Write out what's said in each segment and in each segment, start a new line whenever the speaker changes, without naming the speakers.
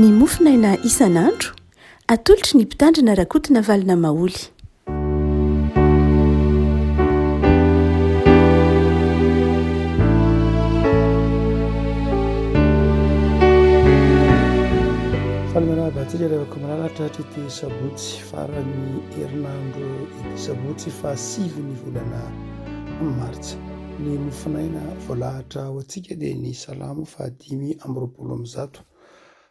Ny mofonaina isan'andro, atolotry ny Mpitandrina Rakotonavalona Maholy.
Faly miarahaba antsika ry havako malala tratry ity sabotsy faran'ny herinandro ity sabotsy fahasivy ny volana martsa. Ny mofonaina voalahatra ho antsika dia ny salamo fahadimy 125.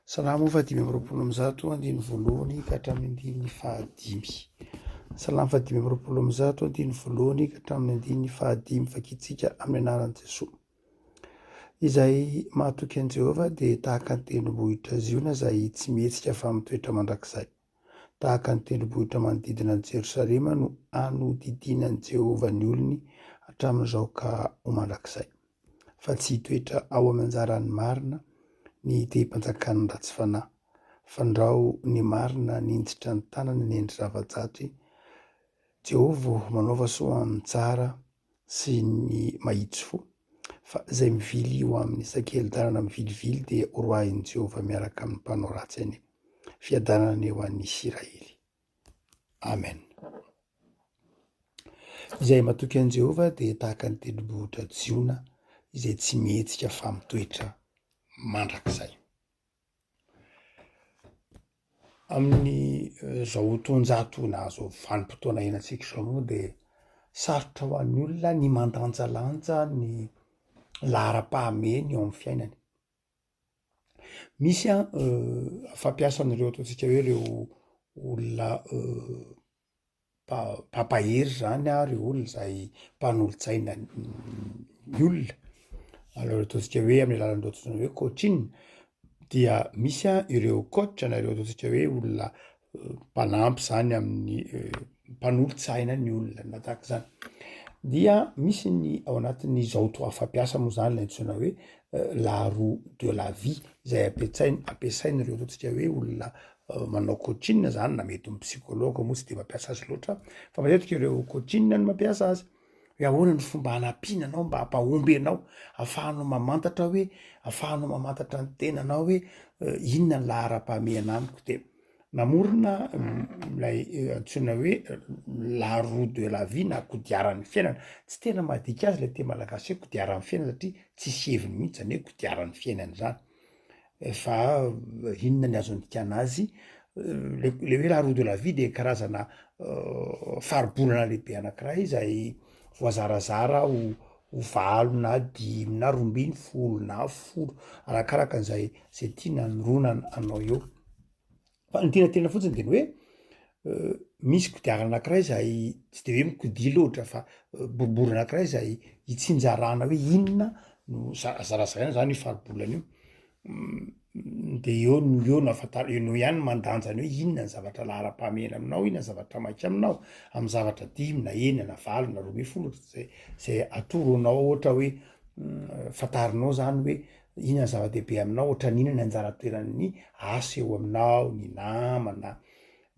Salamo fahadimy 125 andininy voalohany ka hatramin'ny andininy fahadimy. Salamo fahadimy 125 andininy voalohany ka hatramin'ny andininy fahadimy vakintsika amin'ny anaran'i Jesoa. Izay mahatoky an'i Jehovah dia tahaka ny tendrombohitra Ziona izay tsy mihetsika fa mitoetra mandrakizay. Tahaka ny tendrombohitra manodidina an'i Jerosalema no anodidinan'i Jehovah ny olony hatramin'izao ka ho mandrakizay. Fa tsy hitoetra ao amin'ny anjaran'ny marina ny tehim-panjakan'ny ratsy fanahy. Fandrao ny marina ninjitra ny tanany hanendry zava-jatry. Jehovah ô, manaova soa amin'ny tsara sy ny mahitsy fo. Fa izay mivily ho amin'ny sakeli-dalana mivilivily dia horoahin'i Jehovah miaraka amin'ny mpanao ratsy anie. Fiadanana anie ho an'ny Isiraely. Amen. Izay matoky an'i Jehovah dia tahaka ny tendrombohitra Ziona izay tsy mihetsika fa mitoetra mandrakizay. Amin'ny zao taonjato na zao vanim-potoana iainantsika izao moa de sarotra ho an'ny olona ny mandanjalanja ny laharam-pahamehany eo amin'ny fiainany. Misy an fampiasan'ireo ataontsika hoe ireo olona mpampahery zany an, reo olona izay mpanolotsaina ny olona, aleo ataontsika hoe amin'ny alalan'ireo antsoina hoe coaching dia misy an ireo coach na ireo ataontsika hoe olona mpanampy zany amin'ny mpanolotsaina ny olona na tahaka izany, dia misy ny ao anatin'izao toa fampiasa moa zany le antsoina hoe la roue de la vie izay ampiatsaina ampiasain'ireo ataontsika hoe olona manao coaching zany na mety ho ny psychologue moa tsy de mampiasa azy loatra fa matetika ireo coaching no mampiasa azy hoe ahoana ny fomba hanampiana anao mba hampahomby anao ahafahanao mamantatra hoe ahafahanao mamantatra ny tenanao hoe inona ny laharam-pahamehana amiko de namorona ilay antsoina hoe la roue de la vie na kodiaran'ny fiainana tsy tena mahadika azy le teny malagasy hoe kodiaran'ny fiainana satria tsisy heviny mihitsy zany hoe kodiaran'ny fiainana zany Fa inona ny azo andikana azy, le le hoe la roue de la vie de karazana faribolana lehibe anakiray izay voazarazara ho ho valo na dimy na 12 na 10 arakaraka an'izay zay tiana anoroana anao eo. Fa ny tiana tenenina fotsiny de ny hoe misy kodiarana anakiray zay tsy de hoe mikodia loatra fa boribory anakiray zay itsinjarana hoe inona no za- zarazaraina zany io faribolana io, de eo no eo no ahafantar- eo no ihany mandanja ny hoe inona ny zavatra laharam-pahamehana aminao, inona ny zavatra maika aminao, amy zavatra dimy na enina na valo na 12 ohatra zay zay atoro anao ohatra hoe fantarinao zany hoe Inona ny zava-dehibe aminao? Ohatran'ny inona ny anjara toeran'ny asa eo aminao, ny namana,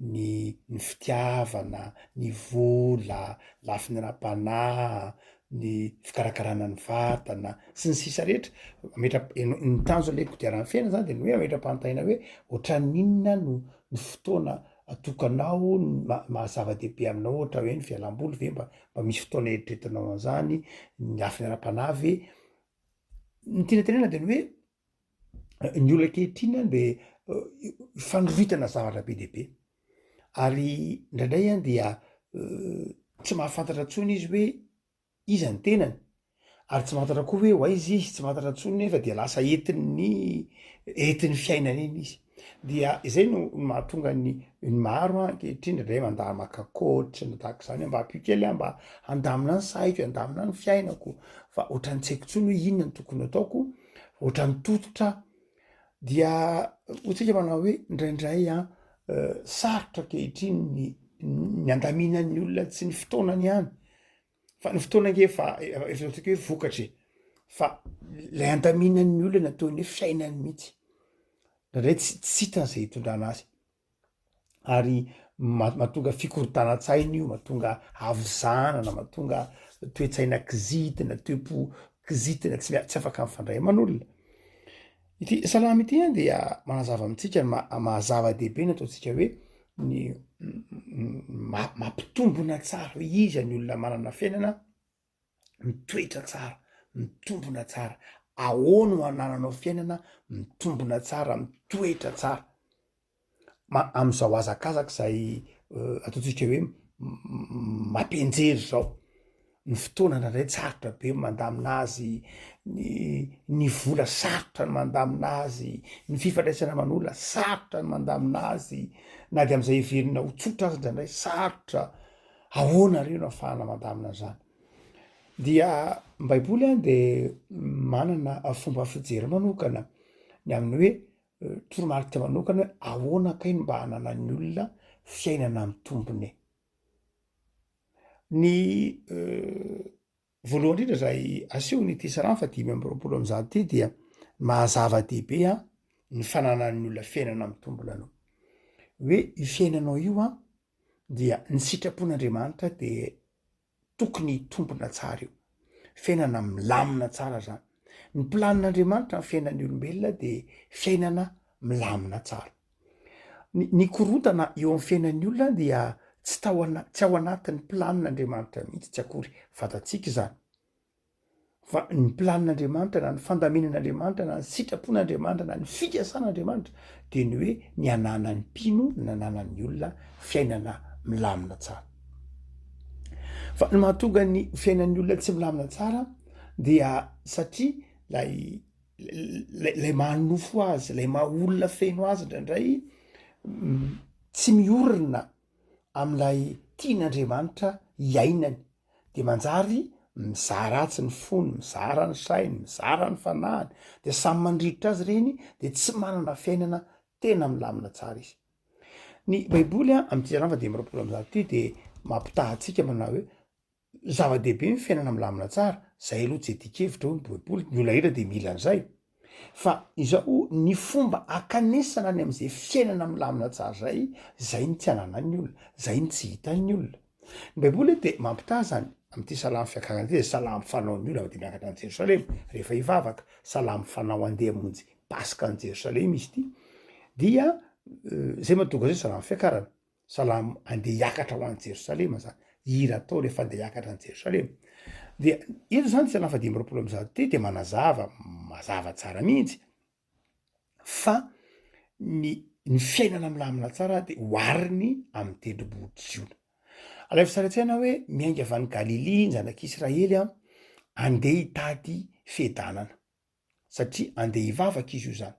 ny ny fitiavana, ny vola, lafiny ara-panahy, ny fikarakarana ny vatana, sy ny sisa rehetra. Mametra- ny tanjona le kodiaran'ny fiainana zany de ny hoe mametra-panontaniana hoe ohatran'ny inona no ny fotoana atokanao ny ma- maha zava-dehibe aminao ohatra hoe ny fialamboly ve mba mba misy fotoana eritreretinao an'zany, ny lafiny ara-panahy ve? Ny tiana tenenina de ny hoe ny olona ankehitriny an de fanoritana zavatra be dia be ary indraindray an dia tsy mahafantatra intsony izy hoe iza ny tenany ary tsy mahafantatra koa hoe ho aiza izy, tsy mahafantatra intsony nefa de lasa entin'ny entin'ny fiainana iny izy. Dia izay no mahatonga ny ny maro an ankehitriny indraindray mandà maka coach na tahaka izany hoe mba ampio kely aho mba handamina ny saiko, handamina ny fiainako fa ohatran'ny tsy haiko intsony hoe inona no tokony ataoko, ohatran'ny tototra aho. Dia hoy tsika manao hoe indraindray an sarotra ankehitriny ny ny andaminan'ny olona tsy ny fotoanany ihany Fa ny fotoana ange efa efa ataontsika hoe vokatra e, fa lay andaminan'ny olona toy ny hoe fiainany mihitsy, indraindray tsy tsy hitany zay hitondrana azy, ary ma- mahatonga fikorontanan-tsaina io, mahatonga havizanana, mahatonga toe-tsaina kizitina, toe-po kizitina, tsy mia- tsy afaka mifandray aman'olona. Ity salamo ity an dia manazava amintsika ny maha maha zava-dehibe ny ataontsika hoe ny mampitombona tsara hoe iza ny olona manana fiainana mitoetra tsara, mitombona tsara, ahoana no anananao fiainana mitombona tsara, mitoetra tsara. Ma- am'zao hazakazaka zay ataontsika hoe mampianjery zao, ny fotoana indraindray tsarotra be ny mandamina azy, ny ny vola sarotra ny mandamina azy, ny fifandraisana aman'olona sarotra ny mandamina azy, na de am'zay heverina ho tsotra aza indraindray sarotra, ahoana re no ahafahana mandamina an'zany? Dia ny baiboly an de manana fomba fijery manokana ny amin'ny hoe toromarika manokana hoe ahoana kay no mba hananan'ny olona fiainana mitombina e. Ny voalohany indrindra zay asehon'ity salamo faha 125 ity dia maha zava-dehibe an ny fananan'ny olona fiainana mitombina aloha. Hoe io fiainanao io an dia ny sitrapon'Andriamanitra de tokony hitombina tsara io. Fiainana milamina tsara zany. Ny planin'Andriamanitra ny fiainan'ny olombelona de fiainana milamina tsara. Ny ny korontana eo amin'ny fiainan'ny olona dia tsy tao ana- tsy ao anatin'ny planin'Andriamanitra mihitsy tsy akory, fantatsika izany. Fa ny planin'Andriamanitra na ny fandaminan'Andriamanitra na ny sitrapon'Andriamanitra na ny fikasan'Andriamanitra dia ny hoe ny ananan'ny mpino, ny ananan'ny olona fiainana milamina tsara. Fa ny mahatonga ny fiainan'ny olona tsy milamina tsara dia satria lay lay maha nofo azy, lay maha olona feno azy indraindray tsy miorina am'lay tian'Andriamanitra hiainany de manjary mizaha ratsy ny fony, mizara ny sainy, mizara ny fanahiny, de samy mandrirotra azy ireny de tsy manana fiainana tena milamina tsara izy. Ny baiboly a am'ty salamo faha 125 ty de mampitaha antsika manao hoe zava-dehibe ny fiainana milamina tsara, zay aloha tsy iadian-kevitra hoy ny baiboly, ny olona rehetra de mila an'izay, fa izao ny fomba akanesana any am'zay fiainana milamina tsara zay, zay ny tsy ananan'ny olona, zay ny tsy hitan'ny olona. Ny baiboly de mampitaha zany am'ty salamo fiakarana ty, de salamo fanaon'ny olona de miakatra any Jerosalema rehefa hivavaka, salamo fanao andeha hamonjy paska any Jerosalema izy ity, dia zay mahatonga azy hoe salamo fiakarana. Salamo andeha hiakatra ho any Jerosalema zany, hira atao rehefa andeha hiakatra any Jerosalema. Dia eto zany salamo faha 125 ity de manazava, mazava tsara mihitsy fa ny ny fiainana milamina tsara de ohariny amin'ny tendrombohitr'i Ziona. Alaivo sary an-tsaina hoe miainga avy any Galilia ny zanak'Israely an, andeha hitady fiadanana. satria andeha hivavaka izy io zany,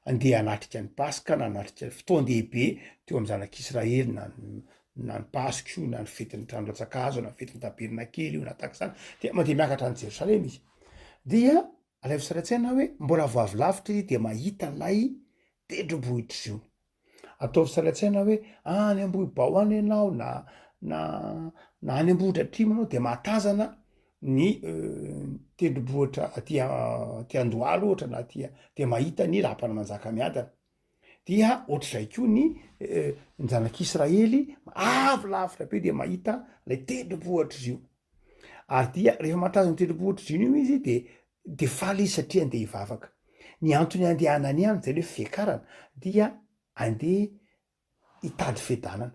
andeha hanatrika ny Paska na hanatrika fotoan-dehibe teo amin'ny zanak'Israely na na ny Paska io na ny fetin'ny trano rantsan-kazo na ny fetin'ny tabernakely io na tahaka izany, dia mandeha miakatra any Jerosalema izy. Dia alaivo sary an-tsaina hoe mbola vao avy lavitra izy dia mahita an'ilay tendrombohitr'i Ziona. Ataovy sary an-tsaina hoe any Ambohibao any ianao na na na any Ambohidratrimo ianao de mahatazana ny tendrombohitra aty aty Andohalo ohatra na aty de mahita ny lapan'i Manjakamiadana. Dia ohatr'izay koa ny ny zanak'Israely avy lavitra be de mahita lay tendrombohitr'i Ziona. Ary dia rehefa mahatazana ny tendrombohitr'i Ziona io izy de de faly izy satria andeha hivavaka. Ny antony andehanany any zay le fiakarana dia andeha hitady fiadanana,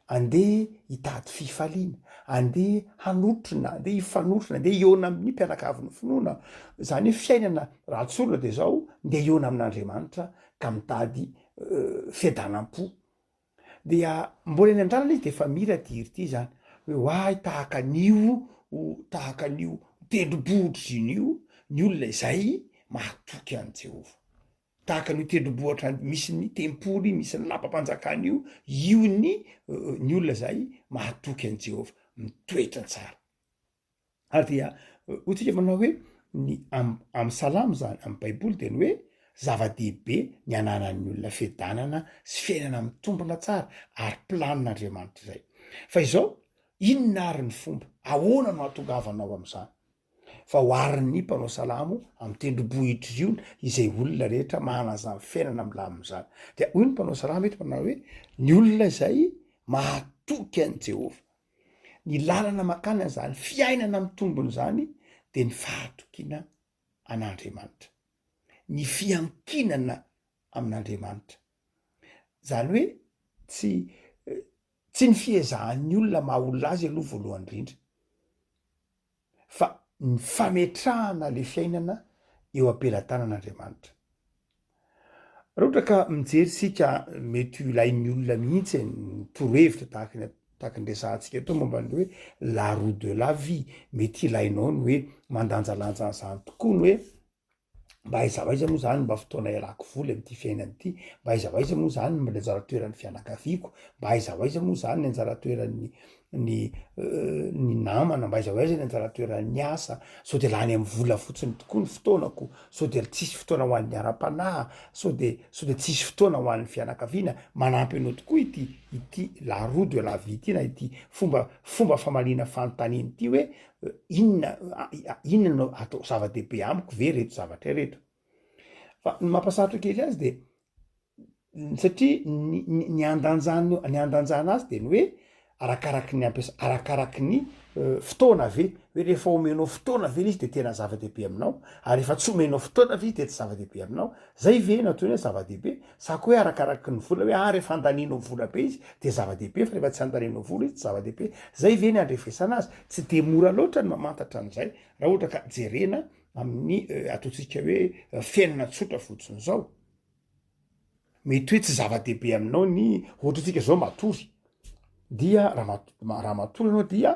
andeha hitady fifaliana, andeha hanotrona, andeha hifanotrona, andeha hihaona amin'ny mpianakavin'ny finoana, zany hoe fiainana raha tsorina de zao, ndeha hihaona amin'Andriamanitra ka mitady fiadanam-po. Dia mbola eny an-dalana izy de efa mira ity hira ity zany hoe ho ahy tahaka an'io tahaka an'io tendrombohitra zina io ny olona izay mahatoky an'i Jehovah. Tahaka an'io tendrombohitra misy ny tempoly, misy ny lapam-panjakana io, io ny ny olona izay mahatoky an'i Jehovah, mitoetra tsara. Ary dia hoy tsika manao hoe ny am- amy salamo zany amy baiboly de ny hoe zava-dehibe ny ananan'ny olona fiadanana sy fiainana mitombina tsara ary planin'Andriamanitra izay. Fa izao, inona ary ny fomba, ahoana no ahatongavanao am'zany? Fa oharin'ny mpanao salamo amy tendrombohitr'i Ziona izay olona rehetra manana zany fiainana milamina zany. Dia hoy ny mpanao salamo eto manao hoe ny olona izay mahatoky an'i Jehovah. Ny lalana mankany an'izany fiainana mitombina izany dia ny fahatokiana an'Andriamanitra. ny fiankinana amin'Andriamanitra. Zany hoe tsy tsy ny fiezahan'ny olona maha olona azy aloha voalohany indrindra fa ny fametrahana le fiainana eo am-pelatanan'Andriamanitra. Raha ohatra ka mijery isika mety ho ilain'ny olona mihitsy ny torohevitra tahaka ny tahaka ny resahantsika eto momba ny hoe la roue de la vie, mety ilainao ny hoe mandanjalanja an'izany tokoa ny hoe mba aiza ho aiza moa zany mba fotoana ialako voly am'ty fiainana ity, mba aiza ho aiza moa zany ny anjara toeran'ny fianakaviako, mba aiza ho aiza moa zany ny anjara toeran'ny ny ny namana, mba aiza ho aiza ny anjara toeran'ny asa, sao de lany amy vola fotsiny tokoa ny fotoanako, sao de tsisy fotoana ho an'ny ara-panahy, sao de sao de tsisy fotoana ho an'ny fianakaviana, manampy anao tokoa ity ity la roue de la vie ity na ity fomba fomba famaliana fanontaniana ity hoe Inona inona no atao zava-dehibe amiko ve reto zavatra ireto? Fa ny mampasarotra kely azy de satria ny ny ny andanjany ny andanjana azy de ny hoe arakaraky ny ampiasa arakaraky ny fotoana ve hoe rehefa omenao fotoana ve le izy de tena zava-dehibe aminao ary rehefa tsy omenao fotoana ve izy de tsy zava-dehibe aminao Zay ve no atao hoe zava-dehibe? Sa koa hoe arakaraky ny vola hoe ah rehefa andanianao vola be izy de zava-dehibe fa rehefa tsy andanianao vola izy tsy zava-dehibe. Zay ve ny andrefesana azy? Tsy de mora loatra ny mamantatra an'izay raha ohatra ka jerena amin'ny ataontsika hoe fiainana tsotra fotsiny zao. Mety hoe tsy zava-dehibe aminao ny ohatra tsika zao matory dia raha mat- raha matory ianao dia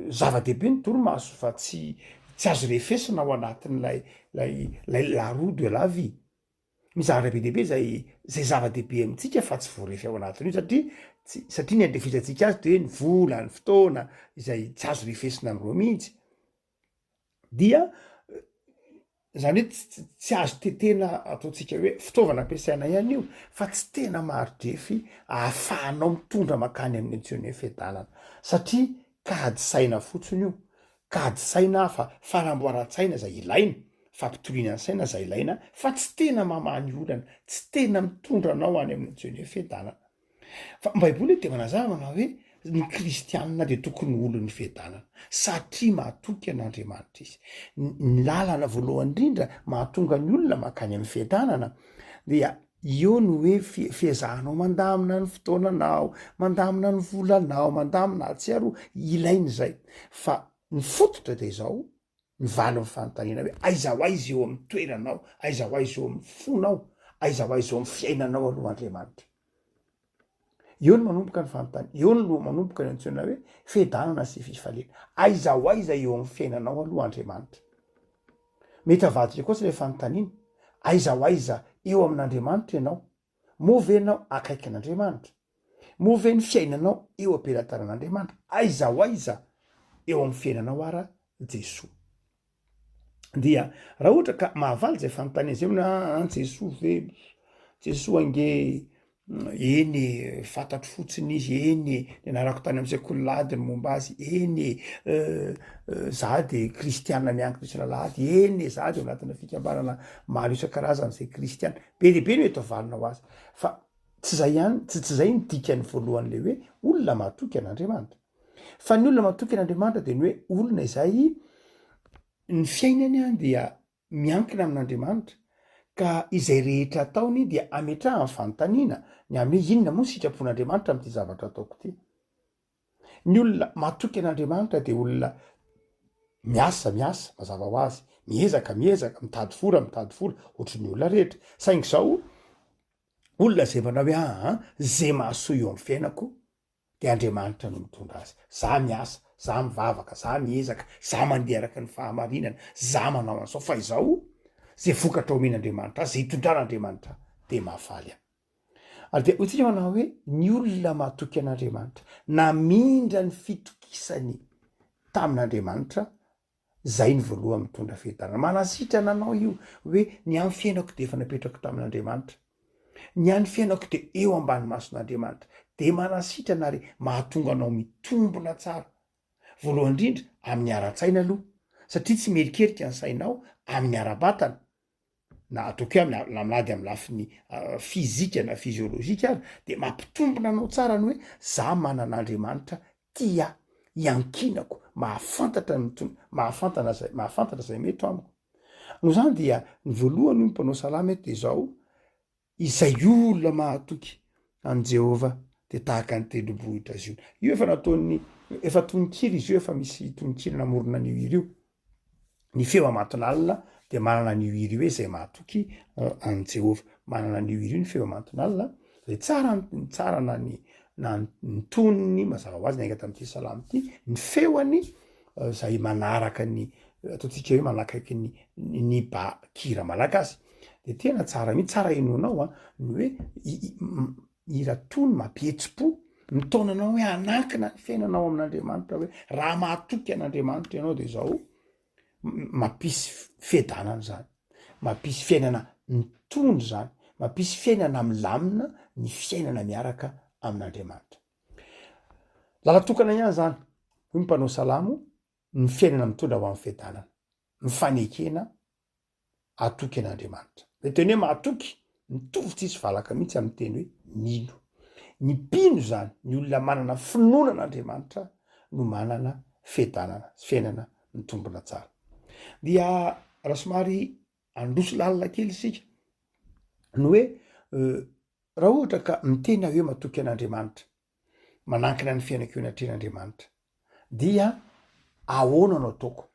zava-dehibe ny torimaso fa tsy tsy azo refesina ao anatin'ilay lay lay la roue de la vie. Misy zavatra be dia be zay zay zava-dehibe amintsika fa tsy voarefy ao anatin'io satria tsy satria ny andrefesantsika azy de hoe ny vola, ny fotoana izay tsy azo refesina am'ireo mihitsy. Dia zany hoe tsy azo tetena ataontsika hoe fitaovana ampiasaina ihany io fa tsy tena mari-drefy ahafahanao mitondra mankany amin'ny antsoina hoe fiadanana satria kady saina fotsiny io, kady saina fa fanamboaran-tsaina zay ilaina, fampitoriana ny saina zay ilaina fa tsy tena mamaha ny olana, tsy tena mitondra anao any amin'ny antsoina hoe fiadanana. Fa ny baiboly dia manazava manao hoe ny kristianina dia tokony ho olon'ny fiadanana satria matoky an'Andriamanitra izy. Ny lalana voalohany indrindra mahatonga ny olona mankany amin'ny fiadanana dia eo ny hoe fiezahanao mandamina ny fotoananao, mandamina ny volanao, mandamina atsy aroa, ilaina izay. Fa ny fototra dia izao, ny valin'ny fanontaniana hoe aiza ho aiza eo amin'ny toeranao, aiza ho aiza eo amin'ny fonao, aiza ho aiza eo amin'ny fiainanao aloha Andriamanitra. Eo no manomboka ny fanontaniana, eo no manomboka ny antsoina hoe fiadanana sy fifaliana. Aiza ho aiza eo amin'ny fiainanao aloha Andriamanitra. Mety avadika kosa ilay fanontaniana, aiza ho aiza eo amin'Andriamanitra ianao? Moa ve ianao akaikin'Andriamanitra? Moa ve ny fiainanao eo am-pelatanan'Andriamanitra? Aiza ho aiza eo amin'ny fiainanao ara Jesoa? Dia raha ohatra ka mahavaly zay fanontaniana zay hoe aa Jesoa ve, Jesoa ange eny e, fantatro fotsiny izy, eny e, nianarako tany amy sekoly lahady ny momba azy, eny e, za de kristiana miankina isan'alahady, eny e, za de ao anatina fikambanana maro isan-karazany zay kristiana, be dia be no mety havalinao azy fa Tsy zay ihany, tsy tsy zay ny dikany voalohany le hoe olona matoky an'Andriamanitra. Fa ny olona matoky an'Andriamanitra de ny hoe olona izay ny fiainany an dia miankina amin'Andriamanitra ka izay rehetra ataony dia ametrahany fanontaniana ny amin'ny hoe inona moa ny sitrapon'Andriamanitra amin'ity zavatra ataoko ity. Ny olona matoky an'Andriamanitra dia olona miasa, miasa, mazava ho azy, miezaka, miezaka, mitady vola, mitady vola, ohatry ny olona rehetra. Saingy izao, olona zay manao hoe aa ze mahasoa eo amin'ny fiainako de Andriamanitra no mitondra azy, za miasa, za mivavaka, za miezaka, za mandeha araka ny fahamarinana, za manao an'izao fa izao ze vokatra omen'Andriamanitra ahy, ze itondran'Andriamanitra ahy de mahafaly ahy. Ary dia hoy tsika manao hoe ny olona matoky an'Andriamanitra, namindra ny fitokisany tamin'Andriamanitra Zay ny voalohany mitondra fiadanana. Manasitrana anao io hoe ny any fiainako de efa napetrako tamin'Andriamanitra. Ny any fiainako de eo ambany mason'Andriamanitra. De manasitrana ary mahatonga anao mitombona tsara. Voalohany indrindra amin'ny ara-tsaina aloha satria tsy mierikerika ny sainao amin'ny ara-batana. na ataoko hoe amin'ny na milady amin'ny lafiny fizika na fiziolojika ary de mampitombina anao tsara ny hoe za manana Andriamanitra tia ahy, iankinako, mahafantatra ny to- mahafantana zay mahafantatra zay mety amiko. Noho izany dia ny voalohany hoy ny mpanao salamo eto dia izao, Izay olona mahatoky an'i Jehovah dia tahaka ny tendrombohitra Ziona. Io efa nataon'ny, efa tononkira izy io, efa misy tononkira namorona an'io hira io. Ny feo amantonalina dia manana an'io hira io hoe izay mahatoky an'i Jehovah. Manana an'io hira io ny feo amantonalina. Izay tsara ny tsara na ny na ny tonony mazava ho azy niainga tamin'ity salamo ity, ny feoany izay manaraka ny ataontsika hoe manakaiky ny ny ba kira malagasy. De tena tsara mihitsy, tsara henoinao an, ny hoe hira tony mampihetsi-po, mitaona anao hoe hanankina ny fiainanao amin'Andriamanitra hoe raha mahatoky an'Andriamanitra ianao de zao mampisy fiadanana zany, mampisy fiainana mitony zany, mampisy fiainana milamina ny fiainana miaraka amin'Andriamanitra. Lala-tokana ihany zany, hoy ny mpanao salamo, ny fiainana mitondra ho amin'ny fiadanana, ny fanekena hatoky an'Andriamanitra. Ilay teny hoe mahatoky, mitovy tsisy valaka mihitsy amin'ny teny hoe mino. Ny mpino izany, ny olona manana finoana an'Andriamanitra no manana fiadanana sy fiainana mitombina tsara. Dia raha somary handroso lalina kely isika, ny hoe raha ohatra ka miteny aho hoe matoky an'Andriamanitra, manankina ny fiainako eo anatrehan'Andriamanitra, dia ahoana no ataoko?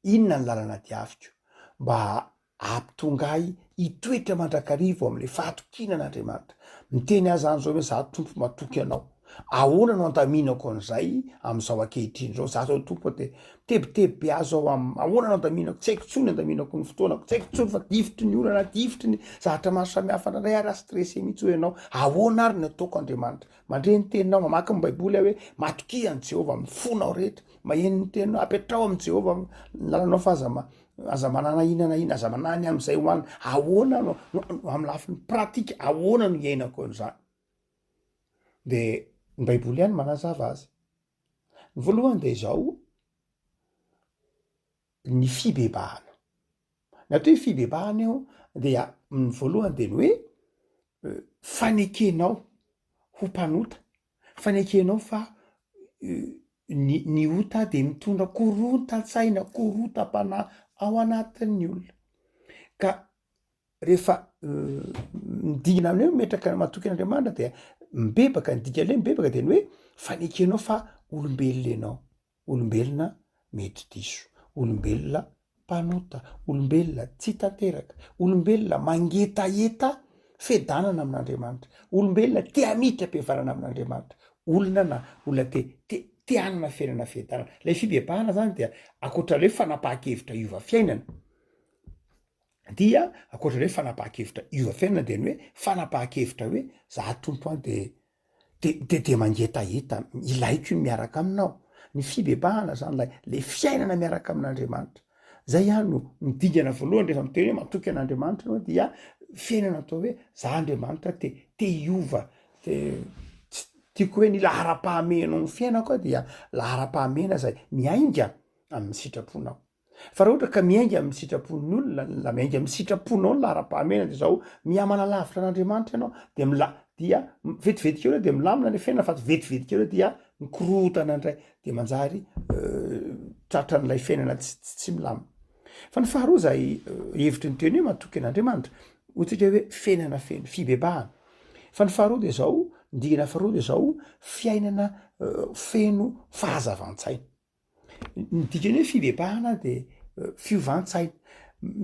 Inona ny lalana diaviko mba hahatonga ahy hitoetra mandrakariva ao amin'ilay fahatokiana an'Andriamanitra? Miteny aho izany izao hoe izaho Tompo matoky Anao. Ahoana no andaminako an'izay amin'izao ankehitriny izao? Izaho izao Tompo dia mitebiteby be aho izao am-, ahoana no andaminako? Tsy haiko intsony andaminako ny fotoanako, tsy haiko intsony fa difotry ny olana, difotry ny zavatra maro samihafa indraindray ary aho stressé mihitsy hoy ianao. Ahoana ary ny ataoko Andriamanitra? Mandre ny teninao, mamaky ny Baiboly aho hoe matokia an'i Jehovah amin'ny fonao rehetra. Maheno ny teninao, apetraho amin'i Jehovah ny lalanao fa aza aza manana inona na inona, aza manahy ny amin'izay hohanina. Ahoana no, no, amin'ny lafiny pratika, ahoana no iainako an'izany? De ny Baiboly ihany manazava azy. Ny voalohany de izao, ny fibebahana. Ny atao hoe fibebahana eo dia ny voalohany de ny hoe fanekenao ho mpanota, fanekenao fa ny ny ota de mitondra korontan-tsaina, korontam-panahy ao anatin'ny olona. Ka rehefa ny dingana amin'ny hoe mimetraka matoky an'Andriamanitra dia mibebaka, ny dikan'le hoe mibebaka de ny hoe fanekenao fa olombelona ianao. Olombelona mety diso, olombelona mpanota, olombelona tsy tanteraka, olombelona mangetaheta fiadanana amin'Andriamanitra, olombelona te hamiditra am-pihavanana amin'Andriamanitra, olona na olona te te te hanana fiainana fiadanana. Ilay fibebahana zany dia ankoatra ilay hoe fanapahan-kevitra hiova fiainana dia ankoatra ilay hoe fanapahan-kevitra hiova fiainana dia ny hoe fanapahan-kevitra hoe za Tompo an de De de de mangetaheta, ilaiko ny miaraka aminao. Ny fibebahana zany lay le fiainana miaraka amin'Andriamanitra. Zay ihany no ny dingana voalohany rehefa miteny hoe matoky an'Andriamanitra ianao dia fiainana atao hoe za Andriamanitra te te hiova, te tsy tiako hoe ny laharam-pahamehana ao amin'ny fiainako aho dia laharam-pahamehana zay miainga amin'ny sitraponao. Fa raha ohatra ka miainga amin'ny sitrapon'ny olona, na miainga amin'ny sitraponao ny laharam-pahamehana dia izao, mihamanalavitra an'Andriamanitra ianao, dia mila- dia vetivety kely eo dia milamina ny fiainana fa vetivety kely eo dia mikorontana indray, dia manjary tratran'ilay fiainana tsy tsy milamina. Fa ny faharoa izay hevitry ny teny hoe matoky an'Andriamanitra, hoy tsika hoe fiainana feno fibebahana. Fa ny faharoa dia izao, ny dingana faharoa dia izao, fiainana feno fahazavan-tsaina. Ny dikan'ny hoe fibebahana de fiovan-tsaina,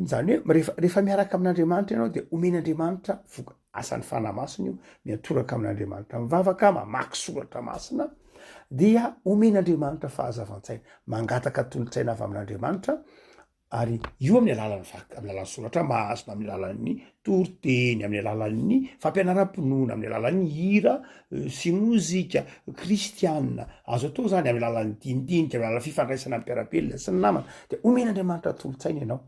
zany hoe rehefa rehefa miaraka amin'Andriamanitra ianao de omen'Andriamanitra voka- asan'ny Fanahy Masina io, miantoraka amin'Andriamanitra mivavaka, mamaky soratra masina dia omen'Andriamanitra fahazavan-tsaina, mangataka tolo-tsaina avy amin'Andriamanitra Ary io amin'ny alalan'ny vak- amin'ny alalan'ny soratra masina, amin'ny alalan'ny toriteny, amin'ny alalan'ny fampianaram-pinoana, amin'ny alalan'ny hira sy mozika kristiana, azo atao zany amin'ny alalan'ny dinidinika, amin'ny alalan'ny fifandraisana amin'ny mpiara-belona sy ny namana, de omen'Andriamanitra tolo-tsaina ianao,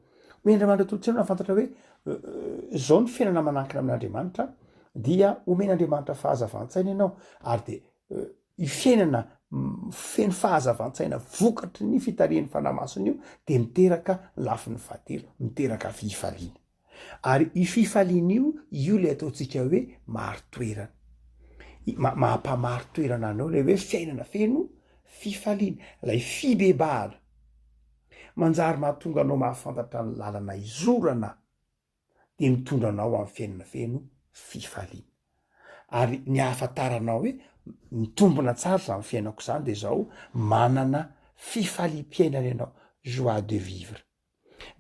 omen'Andriamanitra tolo-tsaina ianao hahafantatra hoe zao ny fiainana manankina amin'Andriamanitra, dia omen'Andriamanitra fahazavan-tsaina ianao, ary de Io fiainana feno fahazavan-tsaina vokatry ny fitarihan'ny Fanahy Masina io dia miteraka lafiny fahatelo, miteraka fifaliana. Ary io fifaliana io, io ilay ataontsika hoe marin-toerana. Maha-mpamarin-toerana anao ilay hoe fiainana feno fifaliana, ilay fibebahana. Manjary mahatonga anao mahafantatra ny lalana izorana dia mitondra anao amin'ny fiainana feno fifaliana. Ary ny ahafantaranao hoe mitombina tsara izany fiainako izany dia izao, manana fifaliam-piainana ianao, joie de vivre.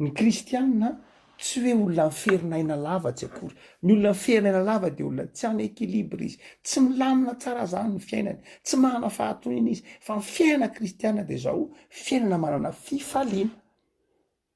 Ny kristianina tsy hoe olona miferinaina lava tsy akory. Ny olona miferinaina lava dia olona tsy en équilibre izy, tsy milamina tsara zany ny fiainany, tsy manana fahatoniana izy. Fa ny fiainana kristianina dia izao, fiainana manana fifaliana.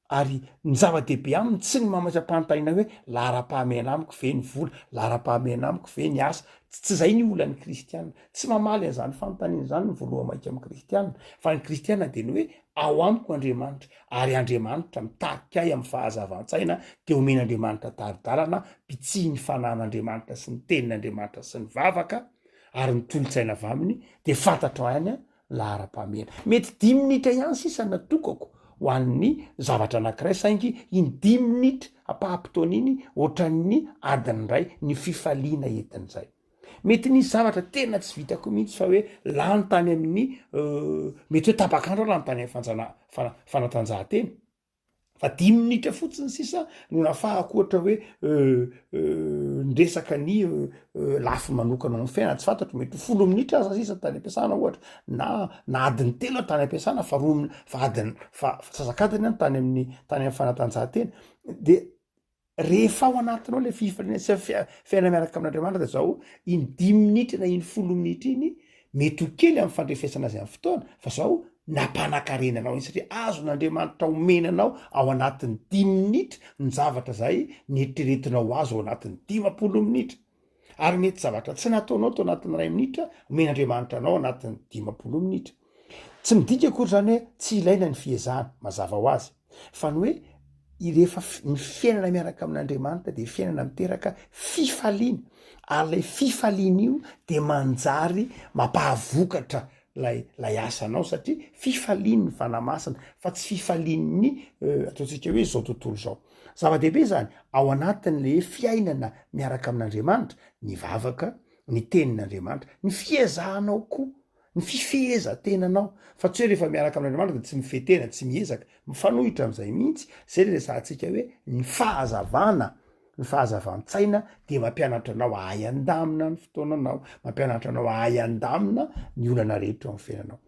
Ary ny zava-dehibe aminy tsy ny mametra-panontaniana hoe laharam-pahamehana amiko ve ny vola, laharam-pahamehana amiko ve ny asa. Tsy izay ny olan'ny kristianina. Tsy mamaly an'izany fanontaniana izany ny voaloha-maika amin'ny kristianina. Fa ny kristianina dia ny hoe ao amiko Andriamanitra, ary Andriamanitra mitarika ahy amin'ny fahazavan-tsaina, dia omen'Andriamanitra tari-dalana, bitsihin'ny fanahin'Andriamanitra sy ny tenin'Andriamanitra sy ny vavaka ary ny tolo-tsaina avy aminy, dia fantatro ihany laharam-pahamehana. Mety dimy minitra ihany sisa natokako ho an'ny zavatra anankiray saingy iny dimy minitra ampaham-potoana iny ohatran'ny adiny iray ny fifaliana entin'izay. Mety nisy zavatra tena tsy vitako mihitsy fa hoe lany tany amin'ny mety hoe tapak'andro aho lany tany amin'ny fanjana- fana- fanatanjahantena. Fa dimy minitra fotsiny sisa no nafahako ohatra hoe niresaka ny lafiny manokana ao amin'ny fiainana, tsy fantatro mety ho folo minitra aza sisa tany am-piasana ohatra na na adiny telo aho tany am-piasana fa roa mi- fa adiny fa antsasak'adiny aho tany amin'ny tany amin'ny fanatanjahantena de Rehefa ao anatinao le fifaliana sy fiainana miaraka amin'Andriamanitra dia zao, iny dimy minitra na iny folo minitra iny mety ho kely amin'ny fandrefesana azy amin'ny fotoana fa zao nampanankarena anao iny satria azon'Andriamanitra omena anao ao anatin'ny dimy minitra ny zavatra zay nieritreretinao ho azo ao anatin'ny 50 minitra. Ary mety zavatra tsy nataonao tao anatin'ny iray minitra omen'Andriamanitra anao anatin'ny 50 minitra. Tsy midika akory izany hoe tsy ilaina ny fiezahana, mazava ho azy. Fa ny hoe rehefa ny fiainana miaraka amin'Andriamanitra dia fiainana miteraka fifaliana, ary ilay fifaliana io dia manjary mampahavokatra lay lay asanao satria fifalian'ny Fanahy Masina fa tsy fifalian'ny ataontsika hoe izao tontolo izao. Zava-dehibe izany ao anatin'le fiainana miaraka amin'Andriamanitra, ny vavaka, ny tenin'Andriamanitra, ny fiezahanao koa, ny fifehezan-tenanao, fa tsy hoe rehefa miaraka amin'Andriamanitra de tsy mifehy tena, tsy miezaka, mifanohitra amin'izay mihitsy, zay le resahantsika hoe ny fahazavana, ny fahazavan-tsaina dia mampianatra anao hahay handamina ny fotoananao, mampianatra anao hahay handamina ny olana rehetra eo amin'ny fiainanao.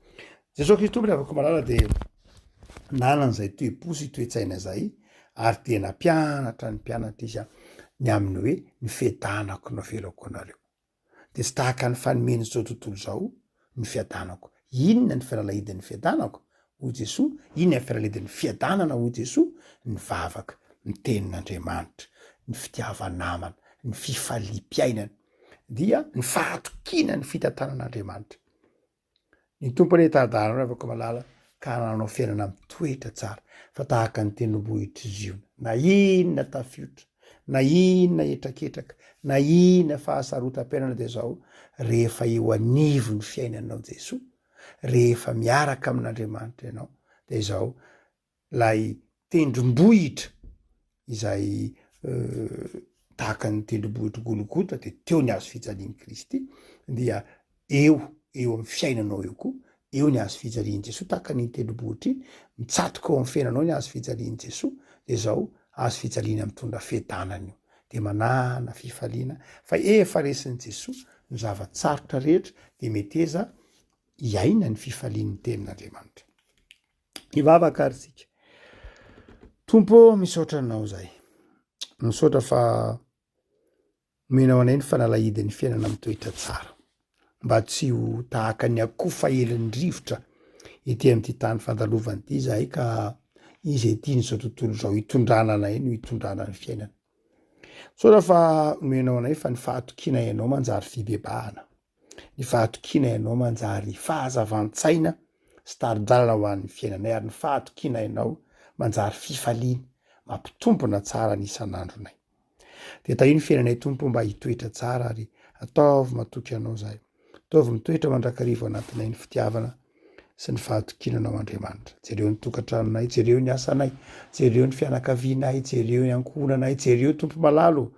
Jesosy Kristy Tompo ry havako malala dia nanana izay toe-po sy toe-tsaina izay ary dia nampianatra ny mpianatra izy ny amin'ny hoe ny fiadanako no avelako anareo. Dia tsy tahaka ny fanomen'izao tontolo izao ny fiadanako. Inona ny firalahidin'ny fiadanako? Hoy Jesoa. Inona ny firalahidin'ny fiadanana? Hoy Jesoa. Ny vavaka, ny tenin'Andriamanitra, ny fitiava-namana, ny fifaliam-piainana, dia ny fahatokiana ny fitantanan'Andriamanitra. Ny Tompo anie hitari-dalana anao Ravako malala ka hanananao fiainana mitoetra tsara fa tahaka ny tendrombohitr'i Ziona na inona tafiotra na inona hetraketraka na inona fahasarotam-piainana dia izao rehefa eo anivon'ny fiainanao Jesoa rehefa miaraka amin'Andriamanitra ianao dia izao Ilay tendrombohitra izay tahaka ny tendrombohitr'i Golgota dia teo ny hazo fijalian'i Kristy dia eo eo amin'ny fiainanao eo koa, eo ny hazo fijalian'i Jesoa tahaka an'iny tendrombohitra iny, mitsatoka eo amin'ny fiainanao ny hazo fijalian'i Jesoa dia izao hazo fijaliana mitondra fiadanana io, dia manana fifaliana fa efa resin'i Jesoa ny zava-tsarotra rehetra dia meteza hiaina ny fifalian'ny tenin'Andriamanitra. Hivavaka ary tsika. Tompo ô, misaotra anao zay. Misaotra fa omenao anay ny fanalahidin'ny fiainana mitoetra tsara. Mba tsy ho tahaka ny akofa elin'ny rivotra ety amin'ity tany fandalovana ity izahay ka izay tian'izao tontolo izao hitondrana anay no hitondrana ny fiainana. Misaotra fa omenao anay fa ny fahatokiana ianao manjary fibebahana. Ny fahatokiana ianao manjary fahazavan-tsaina sy tari-dalana ho an'ny fiainanay ary ny fahatokiana ianao manjary fifaliana mampitombina tsara ny isan'andronay. Dia tahio ny fiainanay Tompo mba hitoetra tsara ary ataovy matoky anao izahay. Ataovy mitoetra mandrakariva ao anatinay ny fitiavana sy ny fahatokiana anao Andriamanitra. Jereo ny tokantranonay, jereo ny asanay, jereo ny fianakavianay, jereo ny ankohonanay, jereo Tompo malala o!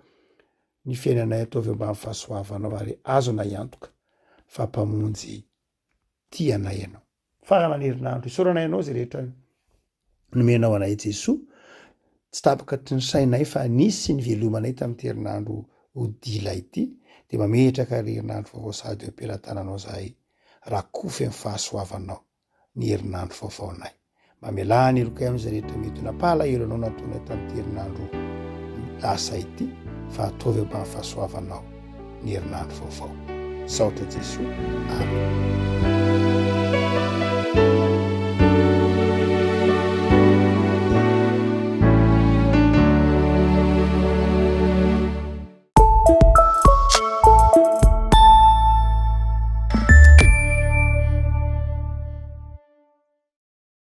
Ny fiainanay ataovy ambany fahasoavanao ary azonay antoka fa Mpamonjy tia anay Ianao. Farana ny herinandro, isaoranay Anao izay rehetra nomenao anay Jesoa, tsy tapakatry ny sainay fa nisy ny nivelomanay tamin'ity herinandro ho dila ity, dia mametraka ary herinandro vaovao sahady eo am-pelatananao zahay, rakofy amin'ny fahasoavanao ny herinandro vaovaonay. Mamelà ny helokay amin'izay rehetra mety ho nampalahelo anao nataonay tamin'ity herinandro lasa ity, fa ataovy ambany fahasoavanao ny herinandro vaovao. Misaotra Jesoa. Amen.